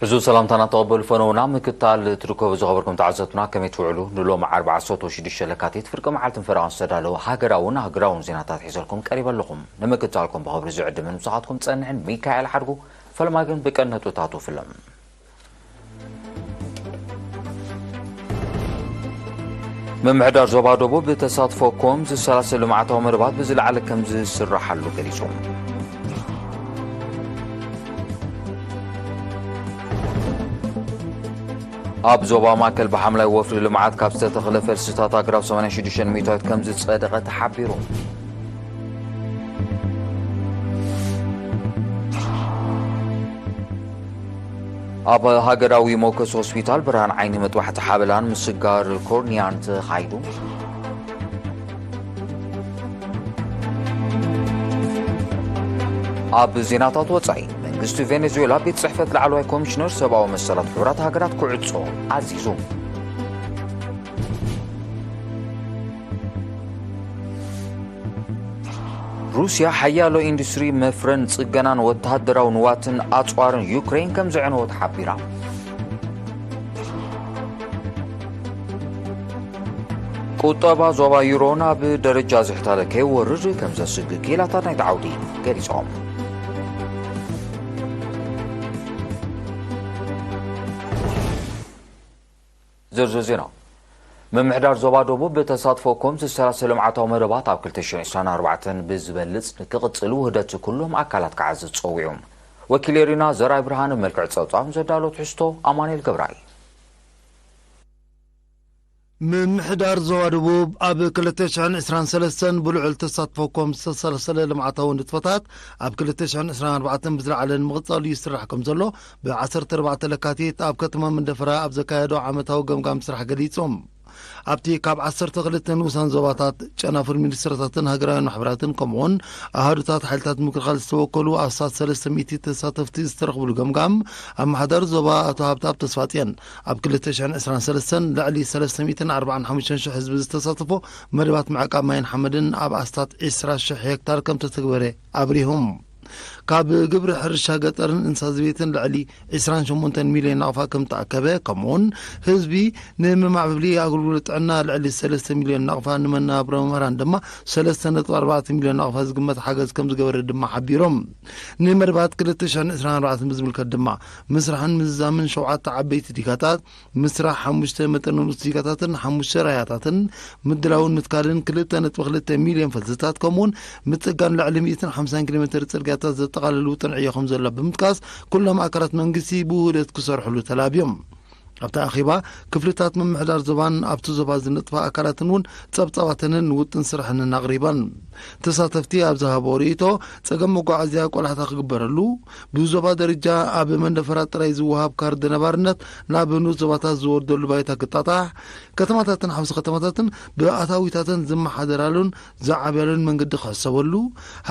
ሕዙ ሰላምታና ተቐበሉ ፈነውና። ምክታል ትርከቡ ዝኸበርኩም ተዓዘብትና፣ ከመይ ትውዕሉ? ንሎም ዓርቢ ዓሰርተ ሽዱሽተ ለካቲት ፍርቂ መዓልትን ፈረቓን ዝተዳለወ ሃገራውን ኣህጉራውን ዜናታት ሒዘልኩም ቀሪበ ኣለኹም። ንምክታልኩም ብኽብሪ ዝዕድምን ምሳኻትኩም ጸንሕን ሚካኤል ሓድጉ። ፈለማ ግን ብቀን ነጥብታቱ ፍለም። ምምሕዳር ዞባ ደቡብ ብተሳትፎ ኮም ዝሰላሰል ልምዓታዊ መደባት ብዝለዓለ ከም ዝስራሓሉ ገሊጹ። ኣብ ዞባ ማእከል ብሓምላይ ወፍሪ ልምዓት ካብ ዝተተኽለ ፈልስታት ኣግራብ ሰማንያ ሽዱሽተ ሚእታዊት ከም ዝጸደቐ ተሓቢሩ። ኣብ ሃገራዊ ሞከስ ሆስፒታል ብርሃን ዓይኒ፣ መጥባሕቲ ሓበላን ምስጋር ኮርኒያን ተኻይዱ። ኣብ ዜናታት ወጻኢ፣ መንግስቲ ቬኔዙዌላ ቤት ጽሕፈት ላዕለዋይ ኮሚሽነር ሰብኣዊ መሰላት ሕቡራት ሃገራት ክዕጾ ኣዚዙ። ሩስያ ሓያሎ ኢንዱስትሪ መፍረን ጽገናን ወተሃደራዊ ንዋትን ኣጽዋርን ዩክሬን ከም ዘዕነወት ሓቢራ። ቁጠባ ዞባ ዩሮ ናብ ደረጃ ዝሕታለ ከይወርድ ከም ዘስግእ ክኢላታት ናይቲ ዓውዲ ገሊጾም። ዝርዝር ዜና። ምምሕዳር ዞባ ደቡብ ብተሳትፎ ኮም ዝተሰላሰለ ልምዓታዊ መደባት ኣብ ክልተ ሽሕን ዕስራን ኣርባዕተን ብዝበልጽ ንክቕጽል ውህደት ኩሎም ኣካላት ክዓዝዝ ጸዊዑ። ወኪል ኤሪና ዘርኣይ ብርሃን መልክዕ ጸብጻብ ዘዳሎ ትሕዝቶ ኣማኑኤል ገብራይ። ምምሕዳር ዞባ ደቡብ ኣብ ክልተ ሽሕን ዕስራን ሰለስተን ብልዑል ተሳትፎ ኮም ዝተሰላሰለ ልምዓታዊ ንጥፈታት ኣብ ክልተ ሽሕን ዕስራን ኣርባዕተን ብዝለዓለ ንምቕጻሉ ይስራሕ ከም ዘሎ ብዓሰርተ ኣርባዕተ ለካቲት ኣብ ከተማ መንደፈራ ኣብ ዘካየዶ ዓመታዊ ገምጋም ስራሕ ገሊጹ። ኣብቲ ካብ ዓሰርተ ክልተ ንኡሳን ዞባታት፣ ጨናፍር ሚኒስትርታትን ሃገራውያን ማሕበራትን ከምኡውን ኣሃዱታት ሓይልታት ምክልኻል ዝተወከሉ ኣስታት ሰለስተ ሚእቲ ተሳተፍቲ ዝተረኽብሉ ገምጋም፣ ኣመሓዳሪ ዞባ ኣቶ ሃብተኣብ ተስፋጽዮን፣ ኣብ ክልተ ሽሕን ዕስራን ሰለስተን ልዕሊ ሰለስተ ሚእትን ኣርባዓን ሓሙሽተን ሽሕ ህዝቢ ዝተሳተፎ መደባት ምዕቃብ ማይን ሓመድን ኣብ ኣስታት ዕስራ ሽሕ ሄክታር ከም ተተግበረ ኣብሪሆም። ካብ ግብሪ ሕርሻ ገጠርን እንስሳ ዘቤትን ልዕሊ ዕስራን ሸሞንተን ሚልዮን ናቕፋ ከም ተኣከበ፣ ከምኡውን ህዝቢ ንምማዕብሊ ኣገልግሎት ጥዕና ልዕሊ ሰለስተ ሚልዮን ናቕፋ፣ ንመነባብሮ መምህራን ድማ ሰለስተ ነጥቢ ኣርባዕተ ሚልዮን ናቕፋ ዝግመት ሓገዝ ከም ዝገበረ ድማ ሓቢሮም። ንመደባት ክልተ ሽሕን ዕስራን ኣርባዕተን ብዝምልከት ድማ ምስራሕን ምዝዛምን ሸውዓተ ዓበይቲ ዲጋታት፣ ምስራሕ ሓሙሽተ መጠን ንኡስ ዲጋታትን ሓሙሽተ ራያታትን፣ ምድላውን ምትካልን ክልተ ነጥቢ ክልተ ሚልዮን ፈልስታት፣ ከምኡውን ምጽጋን ልዕሊ ሚእትን ሓምሳን ኪሎ ሜትር ጽርግያታት ዘጠቓልል ውጥን ዕዮ ከም ዘሎ ብምጥቃስ፣ ኩሎም ኣካላት መንግስቲ ብውህደት ክሰርሕሉ ተላብዮም። ኣብቲ ኣኼባ፣ ክፍልታት ምምሕዳር ዞባን ኣብቲ ዞባ ዝነጥፋ ኣካላትን እውን ጸብጻባተንን ውጥን ስራሐንን ኣቕሪበን። ተሳተፍቲ ኣብ ዝሃቦ ርእይቶ፣ ጸገም መጓዓዝያ ቆላሕታ ክግበረሉ፣ ብዞባ ደረጃ ኣብ መንደፈራ ጥራይ ዝወሃብ ካርድ ነባርነት ናብ ንኡስ ዞባታት ዝወርደሉ ባይታ ክጣጣሕ፣ ከተማታትን ሓውሲ ከተማታትን ብኣታዊታተን ዝመሓደራሉን ዝዓብያሉን መንገዲ ክሕሰበሉ፣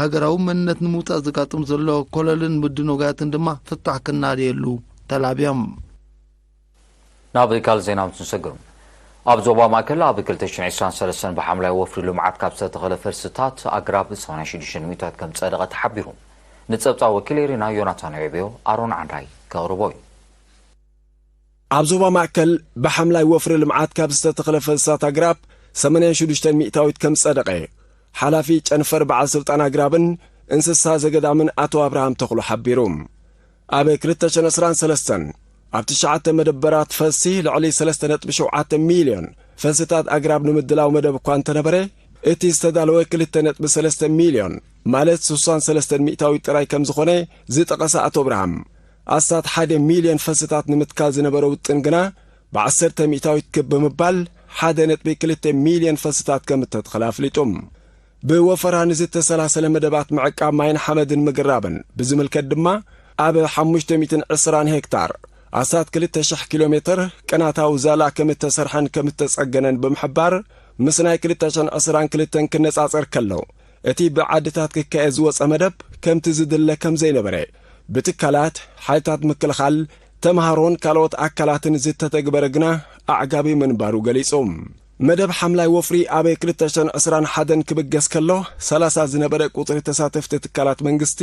ሃገራዊ መንነት ንምውጻእ ዘጋጥም ዘሎ ኮለልን ምድንጓያትን ድማ ፍታሕ ክናደየሉ ተላብዮም። ናብ ካልእ ዜና ምስ ንሰግር፣ ኣብ ዞባ ማእከል ኣብ ክልተ ሽሕን ዕስራን ሰለስተን ብሓምላይ ወፍሪ ልምዓት ካብ ዝተተኸለ ፈልስታት ኣግራብ ሰማንያ ሽዱሽተ ሚእታዊት ከም ዝጸደቐ ተሓቢሩ። ንጸብጻብ ወኪል ኤሪና ዮናታን ዕብዮ ኣሮን ዓንዳይ ከቕርቦ እዩ። ኣብ ዞባ ማእከል ብሓምላይ ወፍሪ ልምዓት ካብ ዝተተኸለ ፈልስታት ኣግራብ ሰማንያ ሽዱሽተ ሚእታዊት ከም ዝጸደቐ ሓላፊ ጨንፈር በዓል ስልጣን ኣግራብን እንስሳ ዘገዳምን ኣቶ ኣብርሃም ተኽሉ ሓቢሩ። ኣብ ክልተ ሽሕን ዕስራን ሰለስተን ኣብ ትሽዓተ መደበራት ፈልሲ ልዕሊ ሰለስተ ነጥቢ ሸውዓተ ሚልዮን ፈልስታት ኣግራብ ንምድላው መደብ እኳ እንተነበረ፣ እቲ ዝተዳለወ ክልተ ነጥቢ ሰለስተ ሚልዮን፣ ማለት ስሳን ሰለስተን ሚእታዊት ጥራይ ከም ዝኾነ ዝጠቐሰ ኣቶ ኣብርሃም፣ ኣስታት ሓደ ሚልዮን ፈልስታት ንምትካል ዝነበረ ውጥን ግና ብዓሰርተ ሚእታዊት ክብ ብምባል ሓደ ነጥቢ ክልተ ሚልዮን ፈልስታት ከም እተትኸለ ኣፍሊጡ። ብወፈራ ንዝተሰላሰለ መደባት ምዕቃብ ማይን ሓመድን ምግራብን ብዝምልከት ድማ፣ ኣብ ሓሙሽተ ሚእትን ዕስራን ሄክታር ኣስታት ክልተ ሽሕ ኪሎ ሜትር ቅናታዊ ዛላ ከም እተሰርሐን ከም እተጸገነን ብምሕባር፣ ምስ ናይ ክልተ ሽሕን ዕስራን ክልተን ክነጻጸር ከሎ፣ እቲ ብዓድታት ክካየድ ዝወጸ መደብ ከምቲ ዝድለ ከም ዘይነበረ፣ ብትካላት፣ ሓይልታት ምክልኻል፣ ተምሃሮን ካልኦት ኣካላትን ዝተተግበረ ግና ኣዕጋቢ ምንባሩ ገሊጹ። መደብ ሓምላይ ወፍሪ ኣብ ክልተ ሽሕን ዕስራን ሓደን ክብገስ ከሎ፣ ሰላሳ ዝነበረ ቁጽሪ ተሳተፍቲ ትካላት መንግስቲ፣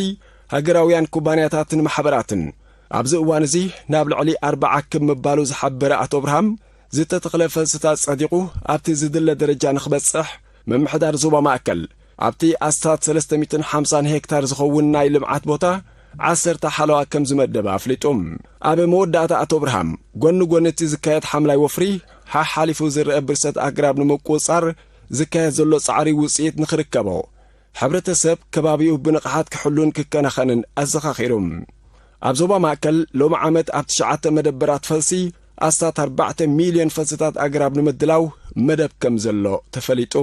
ሃገራውያን ኩባንያታትን ማሕበራትን፣ ኣብዚ እዋን እዚ ናብ ልዕሊ ኣርብዓ ክብ ምባሉ ዝሓበረ ኣቶ ኣብርሃም፣ ዝተተኽለ ፈልስታት ጸዲቑ ኣብቲ ዝድለ ደረጃ ንኽበጽሕ፣ ምምሕዳር ዞባ ማእከል ኣብቲ ኣስታት ሰለስተ ሚእትን ሓምሳን ሄክታር ዝኸውን ናይ ልምዓት ቦታ ዓሰርተ ሓለዋ ከም ዝመደበ ኣፍሊጡ። ኣብ መወዳእታ ኣቶ ኣብርሃም፣ ጎኒ ጎኒ እቲ ዝካየድ ሓምላይ ወፍሪ፣ ሓሓሊፉ ዝረአ ብርሰት ኣግራብ ንምቁጽጻር ዝካየድ ዘሎ ጻዕሪ ውጽኢት ንኽርከቦ፣ ሕብረተሰብ ከባቢኡ ብንቕሓት ክሕሉን ክከናኸንን ኣዘኻኺሩ። ኣብ ዞባ ማእከል ሎሚ ዓመት ኣብ ትሽዓተ መደበራት ፈልሲ ኣስታት ኣርባዕተ ሚልዮን ፈልስታት ኣግራብ ንምድላው መደብ ከም ዘሎ ተፈሊጡ።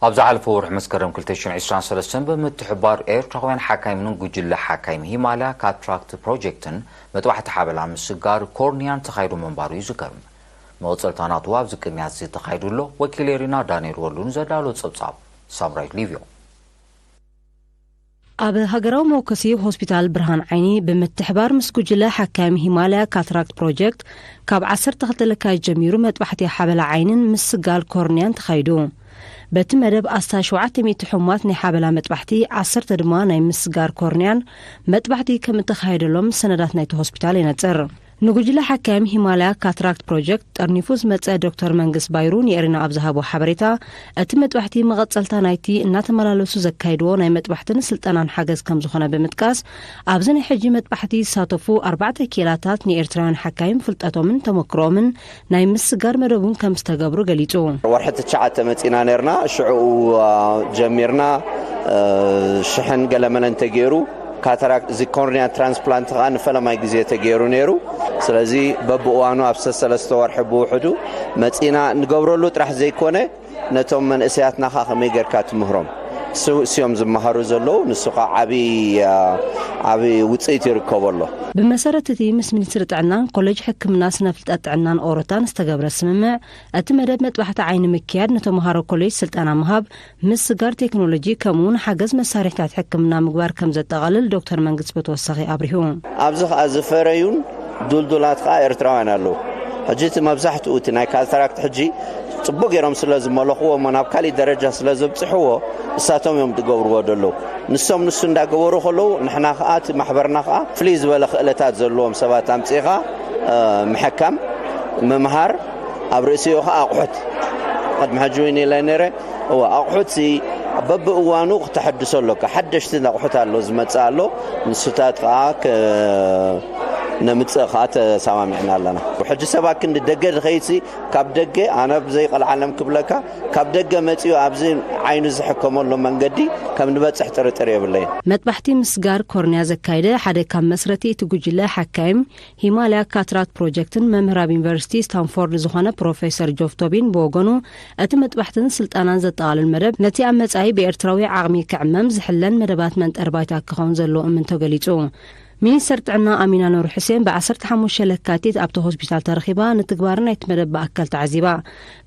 ኣብ ዝሓለፈ ወርሒ መስከረም ክልተ ሽሕን ዕስራን ሰለስተን ብምትሕብባር ኤርትራውያን ሓካይምን ጉጅለ ሓካይም ሂማልያ ካትራክት ፕሮጀክትን መጥባሕቲ ሓበላ ምስጋር ኮርኒያን ተኻይዱ ምንባሩ ይዝከር። መቐጸልታ ናቱ ኣብዚ ቅንያት ዝተኻይዱ ኣሎ። ወኪል ኤሪና ዳንኤል ወሉ ንዘዳሎ ጸብጻብ ሳምራይት ሊቭዮ። ኣብ ሃገራዊ መወከሲ ሆስፒታል ብርሃን ዓይኒ ብምትሕባር ምስ ጉጅለ ሓካይም ሂማልያ ካትራክት ፕሮጀክት ካብ ዓሰርተ ክልተ ለካቲት ጀሚሩ መጥባሕቲ ሓበላ ዓይንን ምስጋል ኮርንያን ተኻይዱ። በቲ መደብ ኣስታት ሸውዓተ ሚእቲ ሕሙማት ናይ ሓበላ መጥባሕቲ፣ ዓሰርተ ድማ ናይ ምስጋር ኮርንያን መጥባሕቲ ከም እተኻየደሎም ሰነዳት ናይቲ ሆስፒታል የነጽር። ንጉጅለ ሓካይም ሂማልያ ካትራክት ፕሮጀክት ጠርኒፉ ዝመጸ ዶክተር መንግስ ባይሩ ንኤሪና ኣብ ዝሃቦ ሓበሬታ፣ እቲ መጥባሕቲ መቐጸልታ ናይቲ እናተመላለሱ ዘካይድዎ ናይ መጥባሕትን ስልጠናን ሓገዝ ከም ዝኾነ ብምጥቃስ፣ ኣብዚ ናይ ሕጂ መጥባሕቲ ዝሳተፉ ኣርባዕተ ክኢላታት ንኤርትራውያን ሓካይም ፍልጠቶምን ተመክሮኦምን ናይ ምስጋር መደቡን ከም ዝተገብሩ ገሊጹ። ወርሒ ትሽዓተ መጺና ነርና፣ ሽዑ፣ አ፣ ጀሚርና፣ አ፣ ሽሕን ገለመለን ተገይሩ። ካታራክት፣ እዚ ኮርኒያ ትራንስፕላንት ከኣ ንፈለማይ ግዜ ተገይሩ ነይሩ። ስለዚ በብእዋኑ ኣብ ሰሰለስተ ወርሒ ብውሕዱ መጺና ንገብረሉ ጥራሕ ዘይኮነ፣ ነቶም መንእሰያትና ከኣ ከመይ ጌርካ ትምህሮም? እሱ፣ እሱዮም ዝመሃሩ ዘለዉ፣ ንሱ ከኣ ዓቢ፣ አ፣ ዓቢ ውጽኢት ይርከቦ ኣሎ። ብመሰረት እቲ ምስ ሚኒስትሪ ጥዕናን ኮሌጅ ሕክምና ስነ ፍልጠት ጥዕናን ኦሮታን ዝተገብረ ስምምዕ፣ እቲ መደብ መጥባሕቲ ዓይኒ ምክያድ ንተምሃሮ ኮሌጅ ስልጠና ምሃብ፣ ምስጋር ቴክኖሎጂ፣ ከምኡውን ሓገዝ መሳርሒታት ሕክምና ምግባር ከም ዘጠቓልል ዶክተር መንግስት ብተወሳኺ ኣብሪሁ። ኣብዚ ከኣ ዝፈረዩን ድልዱላት ከኣ ኤርትራውያን ኣለዉ። ሕጂ እቲ መብዛሕትኡ እቲ ናይ ካታራክት ሕጂ ጽቡቕ ገይሮም ስለ ዝመለኽዎ እሞ ናብ ካሊእ ደረጃ ስለ ዘብጽሕዎ እሳቶም እዮም ዝገብርዎ ዘለዉ። ንሶም ንሱ እንዳገበሩ ከለዉ ንሕና ከኣ እቲ ማሕበርና ከኣ ፍልይ ዝበለ ክእለታት ዘለዎም ሰባት ኣምጺእኻ፣ እ፣ ምሕካም፣ ምምሃር፣ ኣብ ርእሲኡ ከኣ ኣቑሑት። ቅድሚ ሕጂ እውን ኢለ ነይረ፣ እወ፣ ኣቑሑት ሲ በብእዋኑ ክተሐድሶ ኣሎካ። ሓደሽቲ ኣቑሑት ኣሎ ዝመጽእ ኣሎ፣ ንሱታት ከኣ ክ-፣ ነምጽእ ከኣ ተሰማሚዕና ኣለና። ሕጂ ሰብ ኣብ ክንዲ ደገ ዝኸይድ ሲ ካብ ደገ፣ ኣነ ብዘይ ቀልዓለም ክብለካ፣ ካብ ደገ መጺኡ ኣብዚ ዓይኑ ዝሕከመሉ መንገዲ ከም ንበጽሕ ጥርጥር የብለይን። መጥባሕቲ ምስጋር ኮርንያ ዘካየደ ሓደ ካብ መስረቲ እቲ ጉጅለ ሓካይም ሂማልያ ካትራክት ፕሮጀክትን መምህር ኣብ ዩኒቨርሲቲ ስታንፎርድ ዝኾነ ፕሮፌሰር ጆፍ ቶቢን ብወገኑ፣ እቲ መጥባሕትን ስልጠናን ዘጠቓልል መደብ ነቲ ኣብ መጻኢ ብኤርትራዊ ዓቕሚ ክዕመም ዝሕለን መደባት መንጠሪ ባይታ ክኸውን ዘለዎ እምንቶ ገሊጹ። ሚኒስተር ጥዕና ኣሚና ኑር ሑሴን ብ ዓሰርተ ሓሙሽተ ለካቲት ኣብቲ ሆስፒታል ተረኺባ፣ ንትግባረ ናይቲ መደብ ብኣካል ተዓዚባ።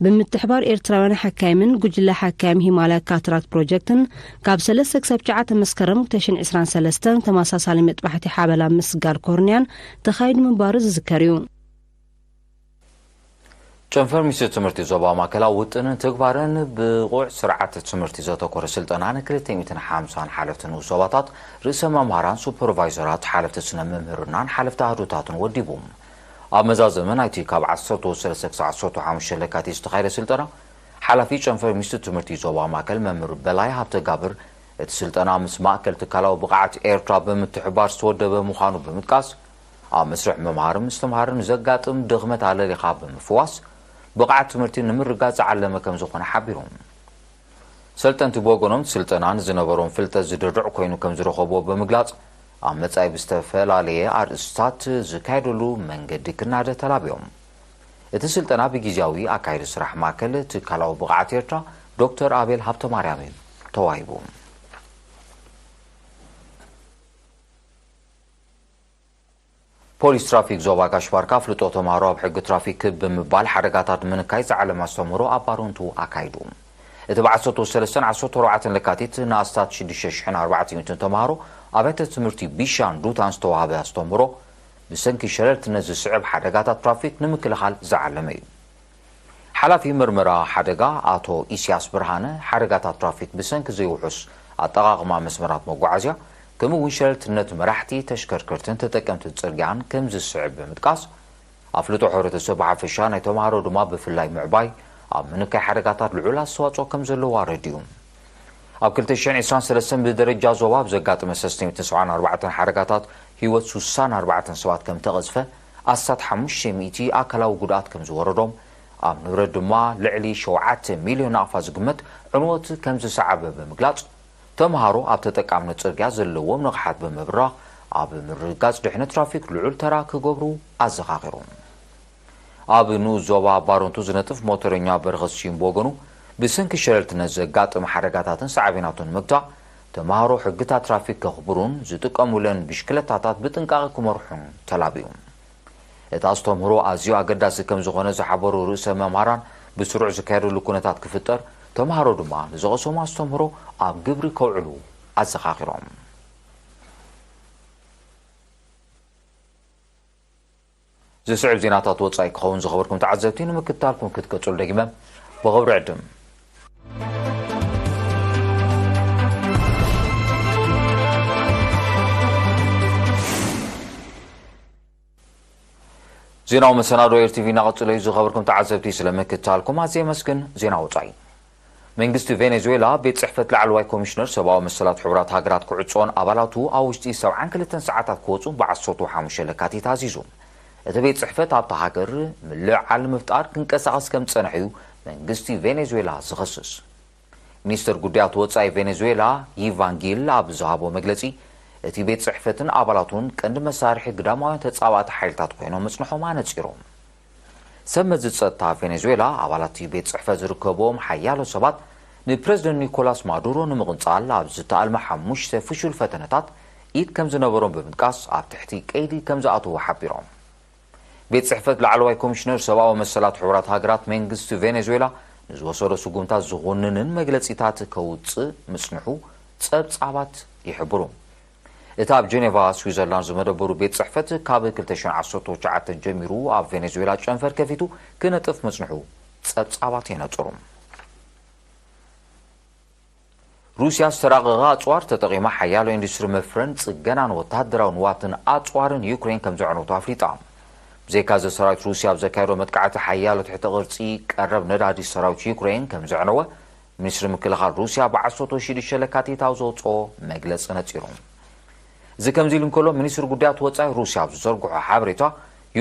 ብምትሕባር ኤርትራውያን ሓካይምን ጉጅለ ሓካይም ሂማልያ ካትራክት ፕሮጀክትን ካብ ሰለስተ ክሳብ ትሽዓተ መስከረም ክልተ ሽሕን ዕስራን ሰለስተን ተመሳሳሊ መጥባሕቲ ሓበላ ምስጋር ኮርንያን ተኻይዱ ምንባሩ ዝዝከር እዩ። ጨንፈር ሚኒስትሪ ትምህርቲ ዞባ ማእከላዊ ውጥንን ትግባረን ብቑዕ ስርዓተ ትምህርቲ ዘተኮረ ስልጠና ንክልተ ሚእትን ሓምሳን ሓለፍቲ ንኡስ ዞባታት፣ ርእሰ መምህራን፣ ሱፐርቫይዘራት፣ ሓለፍቲ ስነ ምምህርናን ሓለፍቲ ኣሃዱታትን ወዲቡ። ኣብ መዛዘሚ ናይቲ ካብ ዓሰርተ ሰለስተ ክሳብ ዓሰርተ ሓሙሽተ ለካቲት ዝተኻየደ ስልጠና፣ ሓላፊ ጨንፈር ሚኒስትሪ ትምህርቲ ዞባ ማእከል መምህር በላይ ሃብተጋብር፣ እቲ ስልጠና ምስ ማእከል ትካላዊ ብቕዓት ኤርትራ ብምትሕብባር ዝተወደበ ምዃኑ ብምጥቃስ፣ ኣብ መስርሕ ምምሃርን ምስትምሃርን ዘጋጥም ድኽመት ኣለሊኻ ብምፍዋስ፣ ብቕዓት ትምህርቲ ንምርጋጽ ዝዓለመ ከም ዝኾነ ሓቢሩ። ሰልጠንቲ ብወገኖም፣ እቲ ስልጠና ንዝነበሮም ፍልጠት ዝድርዕ ኮይኑ ከም ዝረኸብዎ ብምግላጽ፣ ኣብ መጻኢ ብዝተፈላለየ ኣርእስታት ዝካየደሉ መንገዲ ክናደ ተላብዮም። እቲ ስልጠና ብግዝያዊ ኣካያዲ ስራሕ ማእከል ትካላዊ ብቕዓት ኤርትራ ዶክተር ኣቤል ሃብተማርያም እዩ ተዋሂቡ። ፖሊስ ትራፊክ ዞባ ጋሽ ባርካ ኣፍልጦ ተምሃሮ ኣብ ሕጊ ትራፊክ ክብ ብምባል ሓደጋታት ንምንካይ ዝዓለመ ኣስተምህሮ ኣብ ባረንቱ ኣካይዱ። እቲ ብ ዓሰርተ ሰለስተን ዓሰርተ ኣርባዕተን ለካቲት ንኣስታት ሽዱሽተ ሽሕን ኣርባዕተ ሚእትን ተምሃሮ ኣብያተ ትምህርቲ ቢሻን ዱታን ዝተዋህበ ኣስተምህሮ፣ ብሰንኪ ሸለልትነት ዝስዕብ ሓደጋታት ትራፊክ ንምክልኻል ዝዓለመ እዩ። ሓላፊ መርመራ ሓደጋ ኣቶ ኢስያስ ብርሃነ፣ ሓደጋታት ትራፊክ ብሰንኪ ዘይውሑስ ኣጠቓቕማ መስመራት መጓዓዝያ ከምኡ እውን ሸለልትነት መራሕቲ፣ ተሽከርከርትን ተጠቀምቲ ጽርግያን ከም ዝስዕብ ብምጥቃስ፣ ኣፍልጦ ሕብረተሰብ ብሓፈሻ፣ ናይ ተምሃሮ ድማ ብፍላይ ምዕባይ ኣብ ምንካይ ሓደጋታት ልዑል ኣስተዋጽኦ ከም ዘለዎ ኣረዲኡ። ኣብ ክልተ ሽሕን ዕስራን ሰለስተን ብደረጃ ዞባ ኣብ ዘጋጠመ ሰለስተ ሚእትን ሰብዓን ኣርባዕተን ሓደጋታት ህይወት ሱሳን ኣርባዕተን ሰባት ከም ተቐዝፈ፣ ኣስታት ሓሙሽተ ሚእቲ ኣካላዊ ጉድኣት ከም ዝወረዶም፣ ኣብ ንብረት ድማ ልዕሊ ሸውዓተ ሚልዮን ናቕፋ ዝግመት ዕንወት ከም ዝሰዓበ ብምግላጽ፣ ተምሃሮ ኣብ ተጠቃምነት ጽርግያ ዘለዎም ንቕሓት ብምብራኽ፣ ኣብ ምርግጋጽ ድሕነት ትራፊክ ልዑል ተራ ክገብሩ ኣዘኻኺሮም። ኣብ ንኡስ ዞባ ባረንቱ ዝነጥፍ ሞተረኛ በረኸት ስዩም ብወገኑ፣ ብሰንኪ ሸለልትነት ዘጋጥም ሓደጋታትን ሳዕቤናቱን ንምግታእ፣ ተምሃሮ ሕግታት ትራፊክ ከኽብሩን ዝጥቀሙለን ብሽክለታታት ብጥንቃቐ ክመርሑን ተላብዩ። እቲ ኣስተምህሮ ኣዝዩ ኣገዳሲ ከም ዝኾነ ዝሓበሩ ርእሰ መምህራን፣ ብስሩዕ ዝካየደሉ ኩነታት ክፍጠር፣ ተምሃሮ ድማ ንዝቐሰሙ ኣስተምህሮ ኣብ ግብሪ ከውዕሉ ኣዘኻኺሮም። ዝስዕብ ዜናታት ወጻኢ ክኸውን ዝኸበርኩም ተዓዘብቲ ንምክትታልኩም ክትቀጽሉ ደጊመ ብኽብሪ ዕድም። ዜናዊ መሰናዶ ኤር ቲ ቪ እናቐጽለ እዩ። ዝኸበርኩም ተዓዘብቲ ስለ ምክትታልኩም ኣዝየ የመስግን። ዜና ወጻኢ። መንግስቲ ቬኔዙዌላ ቤት ጽሕፈት ላዕለዋይ ኮሚሽነር ሰብኣዊ መሰላት ሕቡራት ሃገራት ክዕጾን ኣባላቱ ኣብ ውሽጢ ሰብዓን ክልተን ሰዓታት ክወጹ ብዓሰርተ ሓሙሽተ ለካቲት ኣዚዙ። እቲ ቤት ጽሕፈት ኣብታ ሃገር ምልዕዓል ንምፍጣር ክንቀሳቐስ ከም ዝጸንሐ እዩ መንግስቲ ቬኔዙዌላ ዝኸስስ። ሚኒስትር ጉዳያት ወጻኢ ቬኔዙዌላ ይቫን ጊል ኣብ ዝሃቦ መግለጺ፣ እቲ ቤት ጽሕፈትን ኣባላቱን ቀንዲ መሳርሒ ግዳማውያን ተጻባእቲ ሓይልታት ኮይኖም ምጽንሖም ኣነጺሮም። ሰብ መዚ ጸጥታ ቬኔዙዌላ፣ ኣባላት እቲ ቤት ጽሕፈት ዝርከብዎም ሓያሎ ሰባት ንፕረዚደንት ኒኮላስ ማዱሮ ንምቕንጻል ኣብ ዝተኣልመ ሓሙሽተ ፍሹል ፈተነታት ኢድ ከም ዝነበሮም ብምጥቃስ፣ ኣብ ትሕቲ ቀይዲ ከም ዝኣተዉ ሓቢሮም። ቤት ጽሕፈት ላዕለዋይ ኮሚሽነር ሰብኣዊ መሰላት ሕቡራት ሃገራት፣ መንግስቲ ቬኔዙዌላ ንዝወሰዶ ስጉምታት ዝኹንንን መግለጺታት ከውጽእ ምጽንሑ ጸብጻባት ይሕብሩ። እቲ ኣብ ጀኔቫ ስዊዘርላንድ ዝመደበሩ ቤት ጽሕፈት፣ ካብ ክልተ ሽሕን ዓሰርተ ትሽዓተን ጀሚሩ ኣብ ቬኔዙዌላ ጨንፈር ከፊቱ ክነጥፍ ምጽንሑ ጸብጻባት የነጽሩ። ሩስያ ዝተራቐቐ ኣጽዋር ተጠቒማ ሓያሎ ኢንዱስትሪ መፍረን ጽገናን ወተሃደራዊ ንዋትን ኣጽዋርን ዩክሬን ከም ዘዕነወቶ ኣፍሊጣ። ብዘይካዚ፣ ሰራዊት ሩስያ ኣብ ዘካየዶ መጥቃዕቲ ሓያሎ ትሕተ ቅርጺ ቀረብ ነዳዲ ሰራዊት ዩክሬን ከም ዘዕነወ ሚኒስትሪ ምክልኻል ሩስያ ብዓሰርተ ሽዱሽተ ለካቲት ኣብ ዘውጽኦ መግለጺ ነጺሩ። እዚ ከምዚ ኢሉ እንከሎ፣ ሚኒስትሪ ጉዳያት ወጻኢ ሩስያ ኣብ ዝዘርግሖ ሓበሬታ፣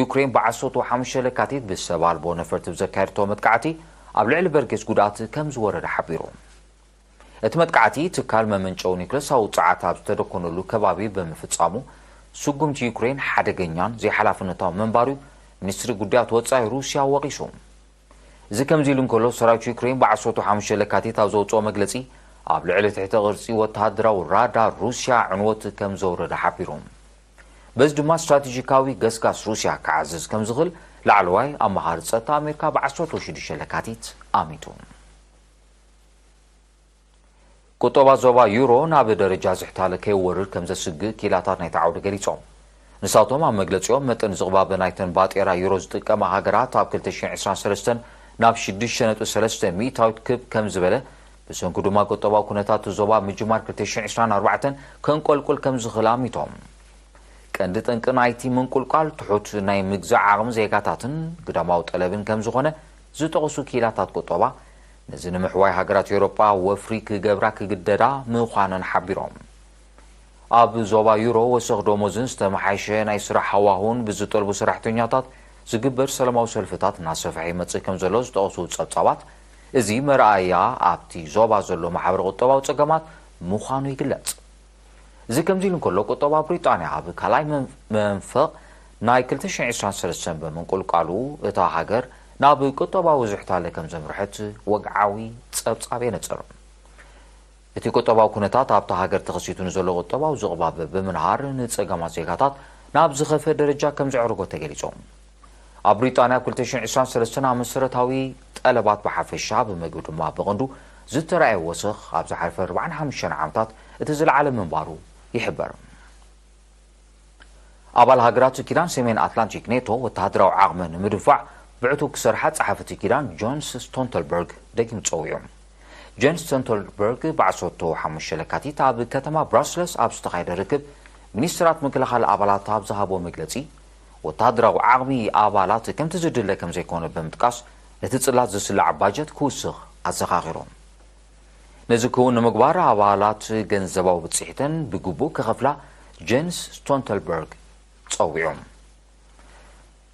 ዩክሬን ብዓሰርተ ሓሙሽተ ለካቲት ብሰብ ኣልቦ ነፈርቲ ብዘካየድቶ መጥቃዕቲ ኣብ ልዕሊ በርጌስ ጉድኣት ከም ዝወረደ ሓቢሩ። እቲ መጥቃዕቲ፣ ትካል መመንጨዊ ኒውክለሳዊ ውጽዓት ኣብ ዝተደኮነሉ ከባቢ ብምፍጻሙ፣ ስጉምቲ ዩክሬን ሓደገኛን ዘይሓላፍነታዊ ምንባሩ ሚኒስትሪ ጉዳያት ወጻኢ ሩስያ ወቒሱ። እዚ ከምዚ ኢሉ እንከሎ፣ ሰራዊት ዩክሬን ብዓሰርተ ሓሙሽተ ለካቲት ኣብ ዘውጽኦ መግለጺ፣ ኣብ ልዕሊ ትሕተ ቅርጺ ወተሃደራዊ ራዳር ሩስያ ዕንወት ከም ዘውረደ ሓቢሩ። በዚ ድማ ስትራቴጂካዊ ገስጋስ ሩስያ ክዓዝዝ ከም ዝኽእል ላዕለዋይ ኣማኻሪ ጸጥታ ኣሜሪካ ብዓሰርተ ሽዱሽተ ለካቲት ኣሚቱ። ቁጠባ ዞባ ዩሮ ናብ ደረጃ ዝሕታለ ከይወርድ ከም ዘስግእ ክኢላታት ናይቲ ዓውዲ ገሊጾም። ንሳቶም ኣብ መግለጺኦም፣ መጠን ዝቕባበ ናይተን ባጤራ ዩሮ ዝጥቀማ ሃገራት ኣብ ክልተ ሽሕን ዕስራን ሰለስተን ናብ ሽዱሽተ ነጥቢ ሰለስተ ሚእታዊት ክብ ከም ዝበለ፣ ብሰንኩ ድማ ቁጠባዊ ኩነታት እቲ ዞባ ኣብ ምጅማር ክልተ ሽሕን ዕስራን ኣርባዕተን ከንቆልቁል ከም ዝኽእል ኣሚቶም። ቀንዲ ጠንቂ ናይቲ ምንቁልቋል፣ ትሑት ናይ ምግዛእ ዓቕሚ ዜጋታትን ግዳማዊ ጠለብን ከም ዝኾነ ዝጠቕሱ ክኢላታት ቁጠባ፣ ነዚ ንምሕዋይ ሃገራት ኤውሮጳ ወፍሪ ክገብራ ክግደዳ ምዃነን ሓቢሮም። ኣብ ዞባ ዩሮ፣ ወሰኽ ደሞዝን ዝተመሓየሸ ናይ ስራሕ ሃዋሁን ብዝጠልቡ ሰራሕተኛታት ዝግበር ሰላማዊ ሰልፍታት እናሰፍሐ ይመጽእ ከም ዘሎ ዝጠቕሱ ጸብጻባት፣ እዚ መርኣያ ኣብቲ ዞባ ዘሎ ማሕበረ ቁጠባዊ ጸገማት ምዃኑ ይግለጽ። እዚ ከምዚ ኢሉ እንከሎ፣ ቁጠባ ብሪጣንያ ኣብ ካልኣይ መን-፣ መንፈቕ ናይ ክልተ ሽሕን ዕስራን ሰለስተን ብምንቁልቋሉ፣ እታ ሃገር ናብ ቁጠባዊ ዝሕታለ ከም ዘምርሐት ወግዓዊ ጸብጻብ የነጽር። እቲ ቁጠባዊ ኩነታት ኣብታ ሃገር ተኸሲቱ ንዘሎ ቁጠባዊ ዝቕባበ ብምንሃር፣ ንጸገማት ዜጋታት ናብ ዝኸፍአ ደረጃ ከም ዘዕርጎ ተገሊጹ። ኣብ ብሪጣንያ ኣብ ክልተ ሽሕን ዕስራን ሰለስተን ኣብ መሰረታዊ ጠለባት ብሓፈሻ፣ ብመግቢ ድማ ብቐንዱ ዝተራእየ ወሰኽ፣ ኣብ ዝሓለፈ ኣርባዓን ሓሙሽተን ዓመታት እቲ ዝለዓለ ምንባሩ ይሕበር። ኣባል ሃገራት ኪዳን ሰሜን ኣትላንቲክ ኔቶ፣ ወተሃደራዊ ዓቕመን ንምድንፋዕ ብዕቱብ ክሰርሓ ጸሓፊ እቲ ኪዳን ጆንስ ስቶልተንበርግ ደጊሙ ጸዊዑ። ጀንስ ስቶልተንበርግ ብዓሰርተ ሓሙሽተ ለካቲት ኣብ ከተማ ብራስለስ ኣብ ዝተኻየደ ርክብ ሚኒስትራት ምክልኻል ኣባላት ኣብ ዝሃቦ መግለጺ፣ ወታደራዊ ዓቕሚ ኣባላት ከምቲ ዝድለ ከም ዘይኮነ ብምጥቃስ፣ ነቲ ጽላት ዝስላዕ ባጀት ክውስኽ ኣዘኻኺሮም። ነዚ ክውን ንምግባር ኣባላት ገንዘባዊ ብጽሒተን ብግቡእ ክኸፍላ ጀንስ ስቶልተንበርግ ጸዊዖም።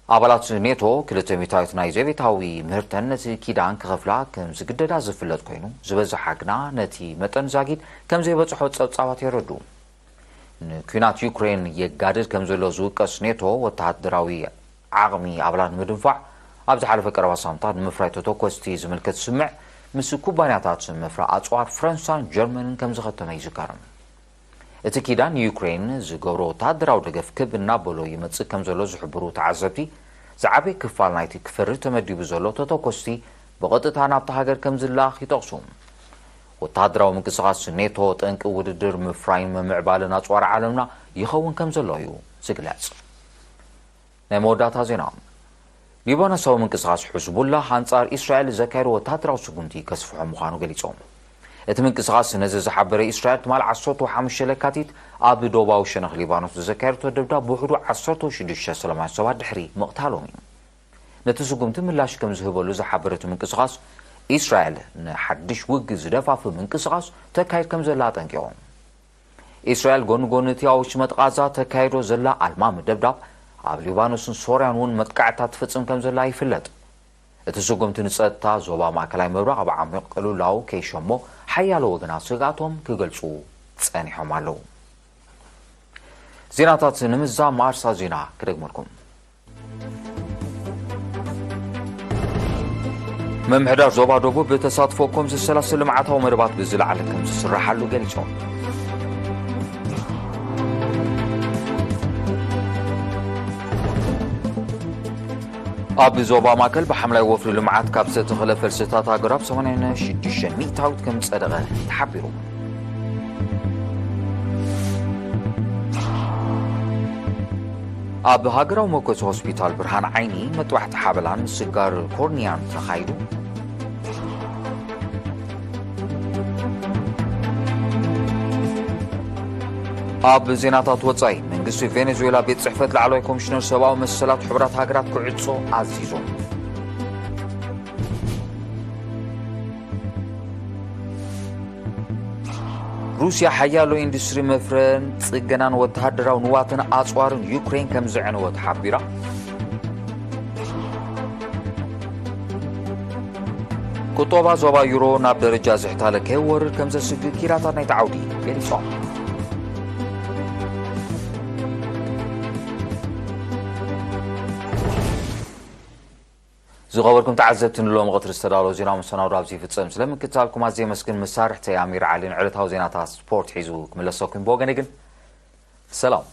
ኣባላት ኔቶ ክልተ ሚእታዊት ናይ ዘቤታዊ ምህርተን ነቲ ኪዳን ክኸፍላ ከም ዝግደዳ ዝፍለጥ ኮይኑ፣ ዝበዝሓ ግና ነቲ መጠን ዛጊድ ከም ዘይበጽሖ ጸብጻባት የረድኡ። ንኲናት ዩክሬን የጋድድ ከም ዘሎ ዝውቀስ ኔቶ፣ ወተሃደራዊ ዓቕሚ ኣባላት ንምድንፋዕ ኣብ ዝሓለፈ ቀረባ ሳምንታት ንምፍራይ ተተኮስቲ ዝምልከት ስምምዕ ምስ ኩባንያታት መፍረ ኣጽዋር ፈረንሳን ጀርመንን ከም ዝኸተመ ይዝከር። እቲ ኪዳን ንዩክሬን ዝገብሮ ወተሃደራዊ ደገፍ ክብ እናበሎ ይመጽእ ከም ዘሎ ዝሕብሩ ተዓዘብቲ፣ ዝዓበየ ክፋል ናይቲ ክፈሪ ተመዲቡ ዘሎ ተተኮስቲ ብቐጥታ ናብታ ሃገር ከም ዝለኣኽ ይጠቕሱ። ወተሃደራዊ ምንቅስቓስ ኔቶ ጠንቂ ውድድር ምፍራይን ምምዕባልን ኣጽዋር ዓለምና ይኸውን ከም ዘሎ እዩ ዝግለጽ። ናይ መወዳእታ ዜና። ሊባኖሳዊ ምንቅስቓስ ሕዝቡላህ ኣንጻር እስራኤል ዘካየዶ ወተሃደራዊ ስጉምቲ ከስፍሖ ምዃኑ ገሊጾም። እቲ ምንቅስቓስ ነዚ ዝሓበረ እስራኤል ትማል ዓሰርተ ሓሙሽተ ለካቲት ኣብ ዶባዊ ሸነኽ ሊባኖስ ዘካየደቶ ደብዳብ ብውሕዱ ዓሰርተ ሽዱሽተ ሰላማውያን ሰባት ድሕሪ ምቕታሎም እዩ። ነቲ ስጉምቲ ምላሽ ከም ዝህበሉ ዝሓበረ እቲ ምንቅስቓስ፣ እስራኤል ንሓድሽ ውግእ ዝደፋፍእ ምንቅስቓስ ተካይድ ከም ዘላ ኣጠንቂቖም። እስራኤል ጎኒ ጎኒ እቲ ኣብ ሽመጥ ቃዛ ተካይዶ ዘላ ኣልማሚ ደብዳብ፣ ኣብ ሊባኖስን ሶርያን እውን መጥቃዕትታት ትፍጽም ከም ዘላ ይፍለጥ። እቲ ስጉምቲ ንጸጥታ ዞባ ማእከላይ ምብራቕ ኣብ ዓሚቕ ቅልውላው ከይሸሞ ሓያሎ ወገናት ስግኣቶም ክገልጹ ጸኒሖም ኣለዉ። ዜናታት ንምዛም ኣርሳ ዜና ክደግመልኩም። ምምሕዳር ዞባ ደቡብ ብተሳትፎ ኮም ዝሰላሰል ልምዓታዊ መደባት ብዝለዓለ ከም ዝስራሓሉ ገሊጾም። ኣብ ዞባ ማእከል ብሓምላይ ወፍሪ ልምዓት ካብ ዝተተኸለ ፈልስታት ኣግራብ ሰማንያ ሽዱሽተ ሚእታዊት ከም ዝጸደቐ ተሓቢሩ። ኣብ ሃገራዊ መኮሲ ሆስፒታል ብርሃን ዓይኒ መጥባሕቲ ሓበላን ስጋር ኮርኒያን ተኻይዱ። ኣብ ዜናታት ወጻኢ፣ መንግስቲ ቬኔዙዌላ ቤት ጽሕፈት ላዕለዋይ ኮሚሽነር ሰብኣዊ መሰላት ሕቡራት ሃገራት ክዕጾ ኣዚዞም። ሩስያ ሓያሎ ኢንዱስትሪ መፍረን ጽገናን ወተሃደራዊ ንዋትን ኣጽዋርን ዩክሬን ከም ዘዕነወት ሓቢራ። ቁጠባ ዞባ ዩሮ ናብ ደረጃ ዝሕታለ ከይወርድ ከም ዘስግእ ኪራታት ናይቲ ዓውዲ ገሊጾም። ዝኸበርኩም ተዓዘብቲ፣ ንሎሚ ቀትሪ ዝተዳለወ ዜና መሰናዶ ኣብዚ ይፍጸም። ስለ ምክትታልኩም ኣዝየ የመስግን። መሳርሕተይ ኣሚር ዓሊ ንዕለታዊ ዜናታት ስፖርት ሒዙ ክምለሰኩም። ብወገነይ ግን ሰላም።